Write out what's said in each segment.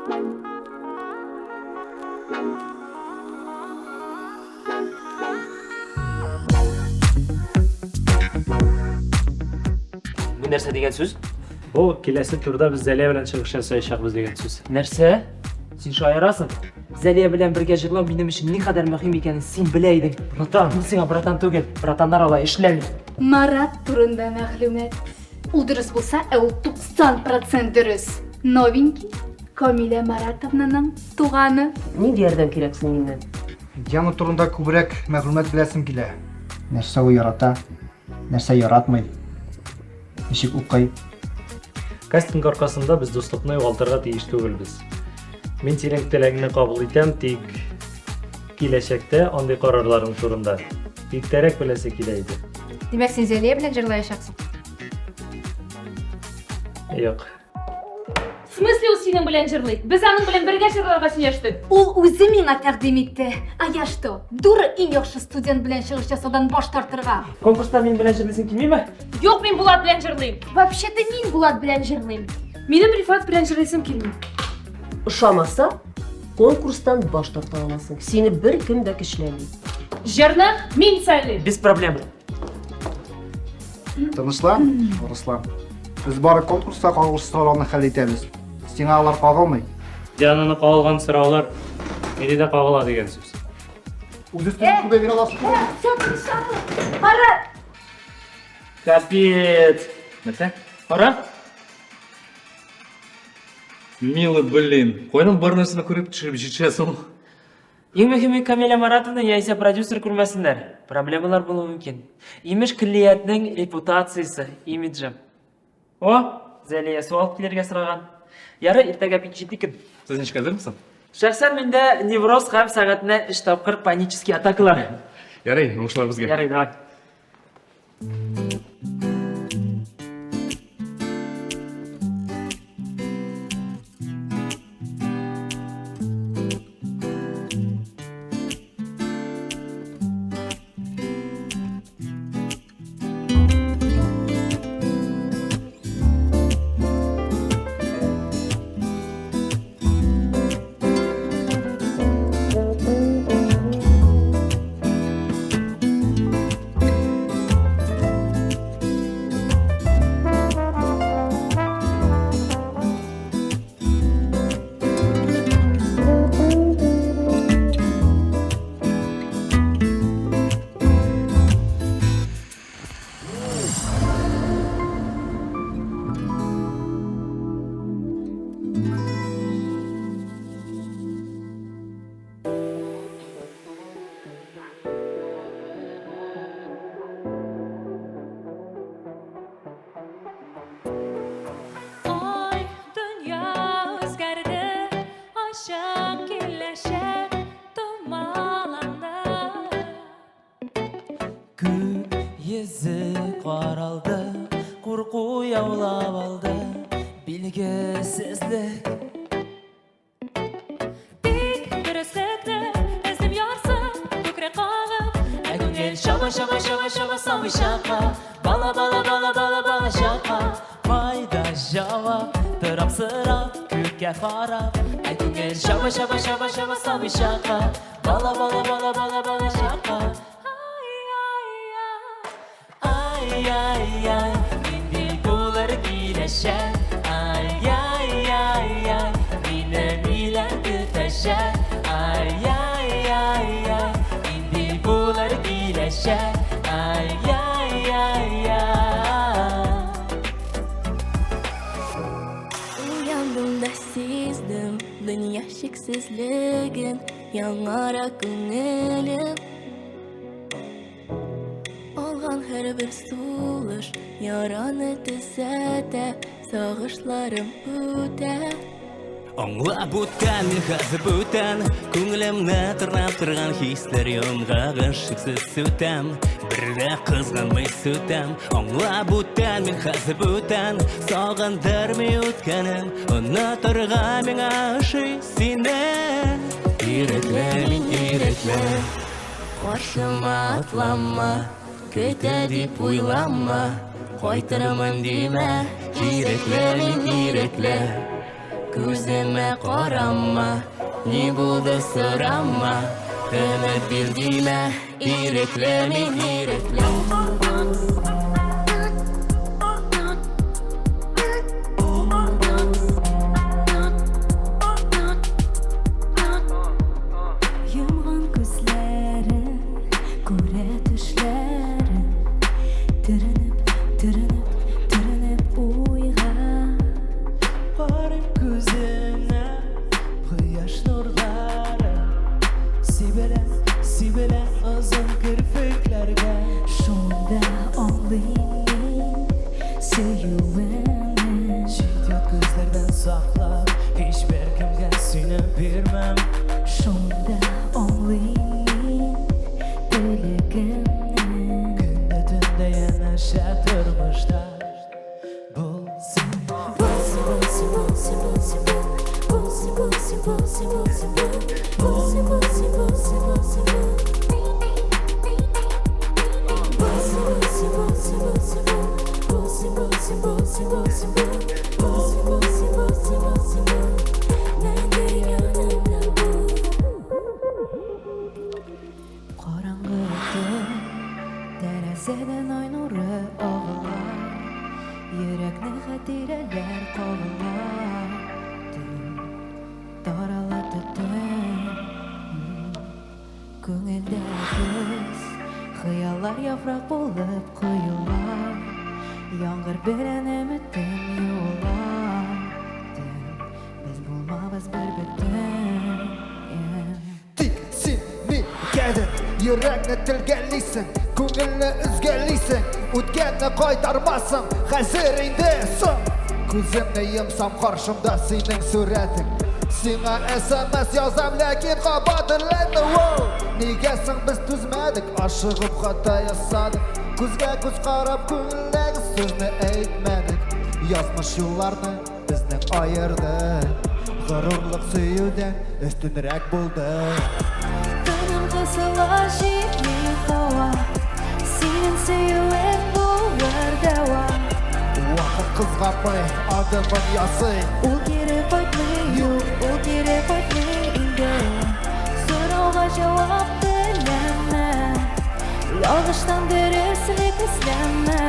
Бу нәрсә дигән сүз? Бу киләсе турда без Зәлия белән чыгыш ясаячакбыз дигән сүз. Нәрсә? Син шаярасың? Зәлия белән бергә җырлау минем өчен никадәр мөһим икәнен син белә идең. Братан, мин сиңа братан түгел. Братаннар алай эшләми. Марат турында мәгълүмат. Ул дөрес булса, ә ул 90% дөрес. Новенький Камилә Маратовнаның туганы. Нинди ярдәм кирәк соң миннән? Диана турында күбрәк мәгълүмат беләсем килә. Нәрсә ул ярата, нәрсә яратмый, ничек укый. Кастинг аркасында без дуслыкны югалтырга тиеш түгелбез. Мин синең теләгеңне кабул итәм, тик киләчәктә андый карарларың турында иртәрәк беләсе килә иде. Димәк, син Зәлия белән җырлаячаксың? Юк. В смысле ул синең белән җырлый? Без аның белән бергә җырларга сөйләштек. Ул үзе миңа тәкъдим итте. А я что, дура иң яхшы студент белән чыгыш ясаудан баш тартырга? Конкурста мин белән җырлыйсың килмиме? Юк, мин Булат белән җырлыйм. Вообще-то мин Булат белән җырлыйм. Минем Рифат белән җырлыйсым килми. Ошамаса, конкурстан баш тарта аласың. Сине беркем дә көчләми. Җырны мин сайлыйм. Без проблем. Тынычлан, Руслан. Без бары конкурста кагылышлы сорауны хәл итәбез. Сиңа алар кагылмый. Диананы кагылган сораулар мине дә кагыла дигән сүз. Үз өстенә күбә бирә аласың. Все, тынычлан. Марат! Капец! Нәрсә? Кара! Милый, блин. Кайдан бар нәрсәне күреп төшереп җитешәсең? Иң мөһиме Камиля Маратовна яисә продюсер күрмәсеннәр. Проблемалар булуы мөмкин. Имеш көллиятнең репутациясе, имиджы. О, Зәлия су алып килергә сораган. Ярый, иртәгә бик җитди көн. Сез ничек әзермесең? Шәхсән миндә невроз һәм сәгатенә өч тапкыр панический атакалар. Ярый, уңышлар безгә. Ярый, давай. Ай, дөнья үзгәрде, ачык киләчәк томаланды. Күк йөзе каралды, курку яулап алды, билгесезлек. Тик дөреслекне эзлим ярсып, күкрәк кагып. Ә күңел чаба, чаба, чаба, чаба сабый чакка, бала, бала, бала, бала, бала чакка. Кайда җавап, торам сорап, күккә карап. Ә күңел чаба, чаба, чаба, чаба сабый чакка, бала, бала, бала, бала, бала чакка. Ай-яй-яй, нинди булыр киләчәк? Ай-яй-яй-яй, мине ниләр көтәчәк? Ай-яй-яй-яй, нинди булыр киләчәк? Ай-яй-яй-яй. Уяндым да сиздем дөнья чиксезлеген, яңара күңелем. Алган һәрбер сулыш яраны төзәтә, сагышларым үтә. Аңлап үткән мин хәзер бүтән Күңелемне тырнап торган хисләр йомгагын шиксез сүтәм Бер дә кызганмый сүтәм Аңлап үткән мин хәзер бүтән Сагындырмый үткәнем Онытырга миңа ошый сине Ирекле мин ирекле Каршыма атлама, көтә дип уйлама, кайтырмын димә, ирекле мин ирекле. Күземә карама, ни булды сорама. Өмет бир димә, ирекле мин, ирекле. Йомган күзләрен, күрә төшләрен, Төренеп, төренеп, төренеп уйга. Карыйм күзеңә, кояш нурлары Сибелә, сибелә озын керфекләргә. Шунда аңлыйм мин сөюемне. Чит-ят күзләрдән саклап, һичбер кемгә сине бирмәм. Шунда аңлыйм мин теләгемне. Көн дә төн дә янәшә тормышта булсын. Булсын, булсын, булсын, булсын, бул. Булсын, булсын, булсын, булсын, бул. Булсын, булсын, булсын, булсын, бул. Булсын, булсын, булсын, булсын, бул. Булсын, булсын, булсын, булсын, бул. Булсын, булсын, булсын, булсын, бул. Мәңге янымда бул. Караңгы төн, тәрәзәдән ай нуры агыла, Йөрәкне хатирәләр кагыла. Төн, тарала төтен. Күңелдә көз, хыяллар яфрак булып коела, Яңгыр белән өметем юыла. Төн, без булмабыз бер бөтен. Тик син нигәдер йөрәкне телгәлисең, күңелне өзгәлисең, үткәнне кайтармассың, хәзер инде соң. Күземне йомсам, каршымда синең сурәтең. Сиңа SMS язам, ләкин кабат эрләнде. Воу! Нигә соң без түзмәдек, ашыгып хата ясадык. Күзгә күз карап күңелдәге сүзне әйтмәдек. Язмыш юлларны безнең аерды. Горурлык сөюдән өстенрәк булды. Тыным кысыла, җитми һава. Синең сөюең булыр дәва. Вакыт кызганмый, адымын ясый. Ул кире кайтмый, юк, ул кире кайтмый инде. Сорауга җавап теләмә. Ялгыштан дөреслек эзләмә.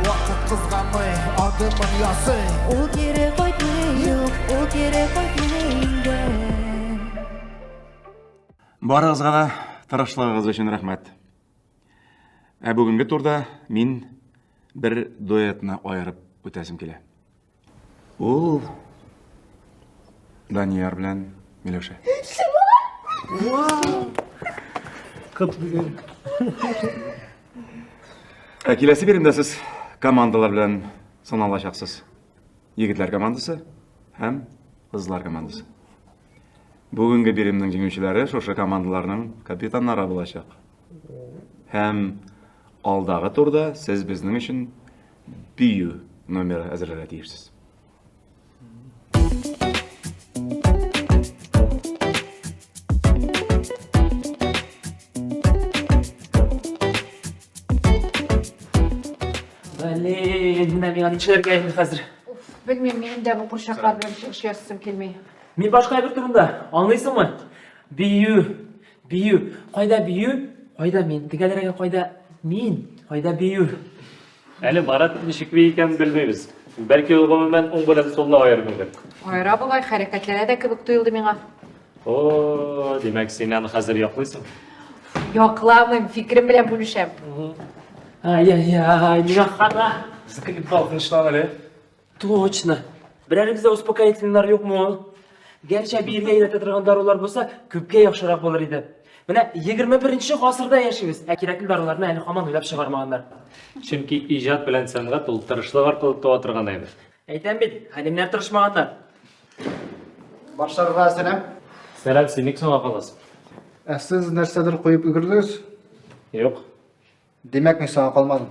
Вакыт кызганмый, адымын ясый. Ул кире кайтмый, юк, ул кире кайтмый инде. Барыгызга да тырышлыгыгыз өчен рәхмәт. Ә бүгенге турда мин бер дуэтны аерып үтәсем килә. Ул Данияр белән Миләүшә. Котлыйм. Ә киләсе биремдә сез командалар белән сыналачаксыз. Егетләр командасы һәм кызлар командасы. Бүгенге биремнең җиңүчеләре шушы командаларның капитаннары булачак. Һәм алдагы турда сез безнең өчен бию номеры әзерләргә тиешсез. Блин, менә миңа нишләргә инде хәзер? Белмим, минем дә бу курчаклар белән чыгыш ясыйсым килми. Мин башка әйбер турында, аңлыйсыңмы? Бию, бию. Кайда бию, кайда мин? Төгәлрәге кайда мин, кайда бию? Әле Марат ничек бии икәнен белмибез. Бәлки ул гомумән уң белән сулны аермыйдыр. Аера бугай, хәрәкәтләнә дә кебек тоелды миңа. О, димәк, син аны хәзер яклыйсың. Якламыйм, фикерем белән бүлешәм. Ай-яй-яй, миңа хана. Заколебал, тынычлан әле. Точно. Берәрегездә успокоительныйлар юкмы ул? Гәрчә биергә өйрәтә торган дарулар булса, күпкә яхшырак булыр иде. Менә 21 гасырда яшибез, ә кирәкле даруларны әле һаман уйлап чыгармаганнар. Чөнки иҗат белән сәнгать ул тырышлык аркылы туа торган әйбер. Әйтәм бит, галимнәр тырышмаганнар. Башларга сәлам. Сәлам, син ник соңга каласың? Ә сез нәрсәдер куеп өлгердегез? Юк. Димәк, мин соңга калмадым.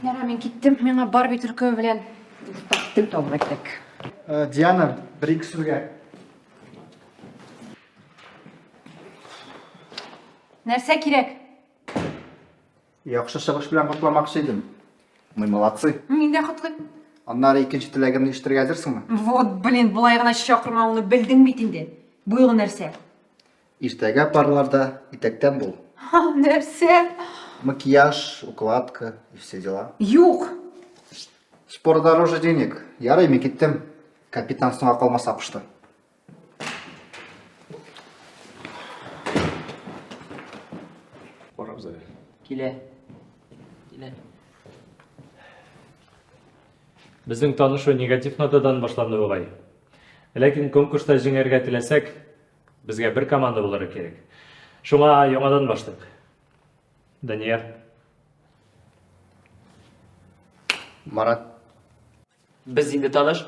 Яра, мин киттем. Миңа Барби төркеме белән тел табырга кирәк. Э, Диана, бер-ике сүзгә. Нәрсә кирәк? Яхшы чыгыш белән котламакчы идем. Мы молодцы. Мин дә котлыйм. Аннары икенче теләгемне ишетергә әзерсеңме? Вот, блин, болай гына чакырмавыңны белдең бит инде. Бу юлы нәрсә? Иртәгә парларда итәктән бул. Нәрсә? Макияж, укладка и все дела. Юк. Спор дороже денег. Ярый, мин киттем. Капитан соңга калмаса кушты. Карабыз әле. Килә. Килә. Безнең танышу негатив нотадан башланды бугай. Ләкин конкурста җиңәргә теләсәк, безгә бер команда булырга кирәк. Шуңа яңадан башлыйк. Данияр. Марат. Без инде таныш.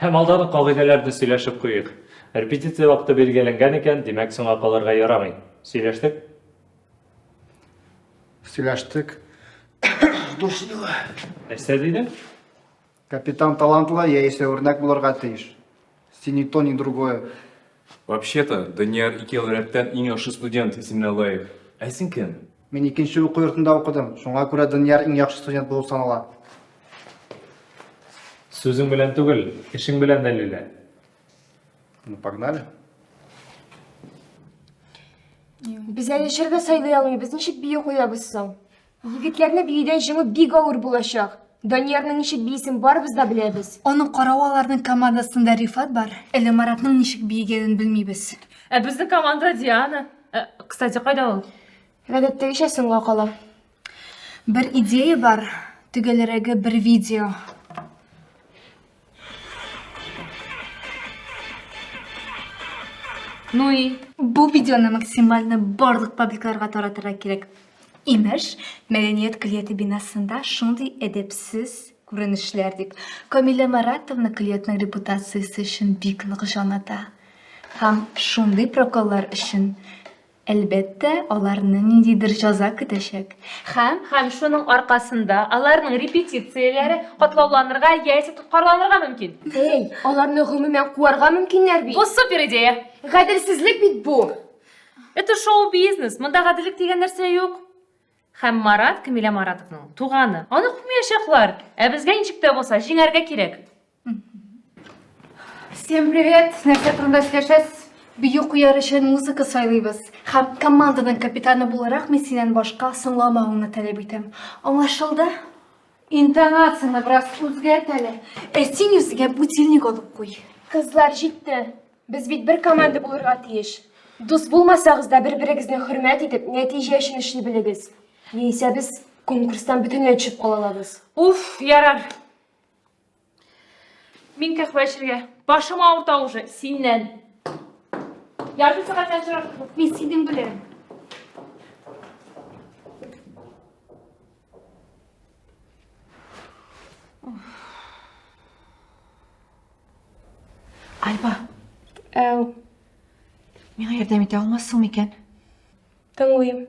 Һәм алдан ук кагыйдәләрне сөйләшеп куйыйк. Репетиция вакыты билгеләнгән икән, димәк, соңга калырга ярамый. Сөйләштек? Сөйләштек. Душнила. Нәрсә дидең? Капитан талантлы яисә үрнәк булырга тиеш. Син ни то, ни другое. Вообще-то, Данияр ике ел рәттән иң яхшы студент исеменә лаек. Ә син кем? Мин икенче уку йортында укыдым, шуңа күрә Данияр иң яхшы студент булып санала. Сүзең белән түгел, эшең белән дәлиллә. Ну, погнали. Без әле җыр да сайлый алмыйбыз, ничек бию куябыз соң? Егетләрне биюдән җиңү бик авыр булачак. Даниярның ничек биисен барыбыз да беләбез. Аның каравы аларның командасында Рифат бар. Әле Маратның ничек биегәнен белмибез. Ә безнең командада Диана. Ә, кстати, кайда ул? Гадәттәгечә соңга кала. Бер идея бар, төгәлрәге бер видео. Ну и? Бу видеоны максимально барлык пабликларга таратырга кирәк. Имеш, мәдәният көллияте бинасында шундый әдәпсез күренешләр дип. Камилә Маратовна көллиятнең репутациясе өчен бик нык җан ата. Һәм шундый проколлар өчен Әлбәттә, аларны ниндидер җәза көтәчәк. Һәм. Һәм шуның аркасында аларның репетицияләре катлауланырга яисә тоткарланырга мөмкин. Әй, аларны гомумән куарга мөмкиннәр бит. Бу супер идея! Гаделсезлек бит бу! Это шоу-бизнес, монда гаделлек дигән нәрсә юк. Һәм Марат Камилә Маратовның туганы. Аны кумаячаклар. Ә безгә ничек тә булса җиңәргә кирәк. Всем привет! Нәрсә турында сөйләшәсез? Бию куяр өчен музыка сайлыйбыз. Һәм команданың капитаны буларак мин синнән башка соңламавыңны таләп итәм. Аңлашылды? Интонацияне бераз үзгәрт әле. Ә син үзеңә будильник алып куй. Кызлар, җитте. Без бит бер команда булырга тиеш. Дус булмасагыз да бер-берегезне хөрмәт итеп, нәтиҗә өчен эшли белегез. Яисә без конкурстан бөтенләй төшеп кала алабыз. Уф, ярар. Мин кәхвә эчергә. Башым авырта уже синнән. Ярты сәгатьтән чыгып. Мин синең белән. Альба. Әу. Миңа ярдәм итә алмассың микән? Тыңлыйм.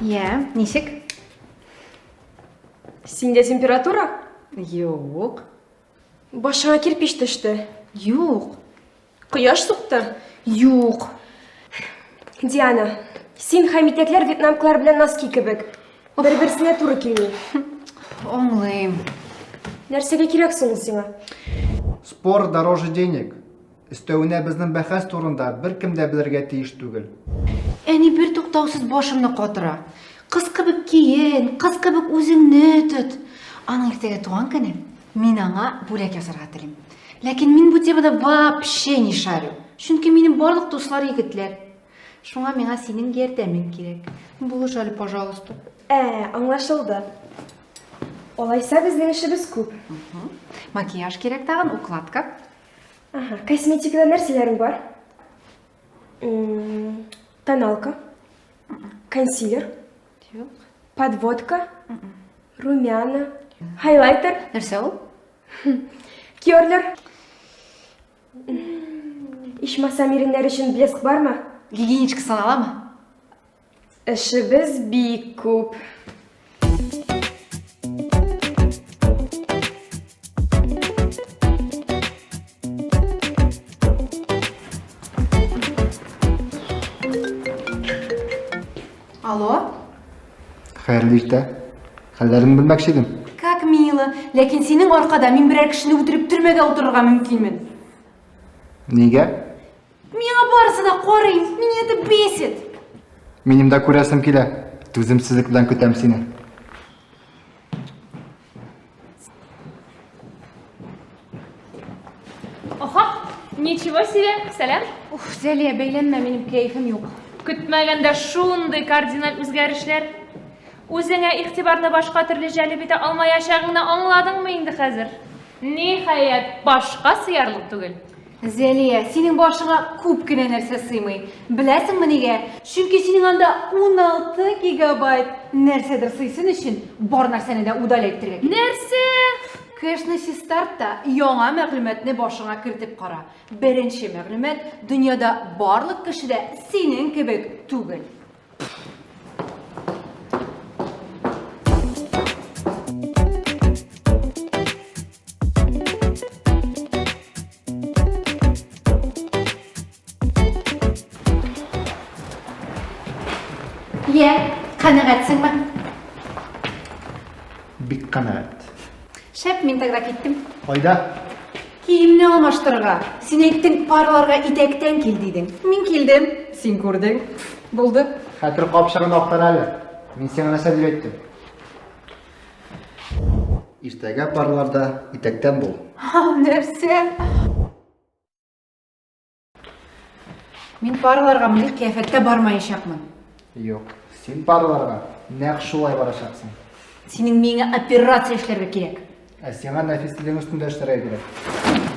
Я, ничек? Синдә температура? Юк. Башыңа кирпич төште. Юк. Кояш сукты? Юк. Диана, син һәм итәкләр вьетнамкалар белән носки кебек. Бер-берсенә туры килми. Аңлыйм. Нәрсәгә кирәк соң ул сиңа? Спор дороже денег. Өстәвенә безнең бәхәс турында беркем дә белергә тиеш түгел. Әни бертуктаусыз башымны катыра. Кыз кебек киен, кыз кебек үзеңне тот. Аның иртәгә туган көне. Мин аңа бүләк ясарга телим. Ләкин мин бу темада вообще не шарю. Чөнки минем барлык дуслар егетләр. Шуңа миңа синең ярдәмең кирәк. Булыш әле, пожалуйста. Ә, аңлашылды. Алайса безнең эшебез күп. Макияж кирәк тагын, укладка. Ага, косметикада нәрсәләрең бар? Тоналка, консилер, Юк. подводка, румяна, хайлайтер. Нәрсә ул? Керлер. Ичмасам иреннәр өчен блеск бармы? Гигиеничка саналамы? Эшебез бик күп. Алло? Хәерле иртә. Хәлләреңне белмәкче идем. Как мило. Ләкин синең аркада мин берәр кешене үтереп төрмәгә утырырга мөмкинмен. Нигә? Миңа барысы да карый, меня это бесит. Минем дә күрәсем килә. Түземсезлек белән көтәм сине. Охо, ничего себе, сәлам. Уф, Зәлия, бәйләнмә, минем кәефем юк. Көтмәгәндә шундый кардиналь үзгәрешләр. Үзеңә игътибарны башка төрле җәлеп итә алмаячагыңны аңладыңмы инде хәзер? Ниһаять, башка сыярлык түгел. Зәлия, синең башыңа күп кенә нәрсә сыймый. Беләсеңме нигә? Чөнки синең анда 16 гигабайт нәрсәдер сыйсын өчен бар нәрсәне дә удалять итәргә кирәк. Нәрсә? Кэшны чистарт та яңа мәгълүматны башыңа кертеп кара. Беренче мәгълүмат, дөньяда барлык кеше дә синең кебек түгел. Йә, канәгатьсеңме? Бик канәгать. Шәп, мин тогда киттем. Кайда? Киемне алмаштырырга. Син әйттең, парларга итәктән кил дидең. Мин килдем, син күрдең. Булды. Хәтер капчыгын актар әле. Мин сиңа нәрсә дип әйттем? Иртәгә парларда итәктән бул. Нәрсә? Мин парларга мондый кыяфәттә бармаячакмын. Юк, син парларга нәкъ шулай барачаксың. Синең миңа операция эшләргә кирәк. Ә сиңа нәфислегең өстендә эшләргә кирәк.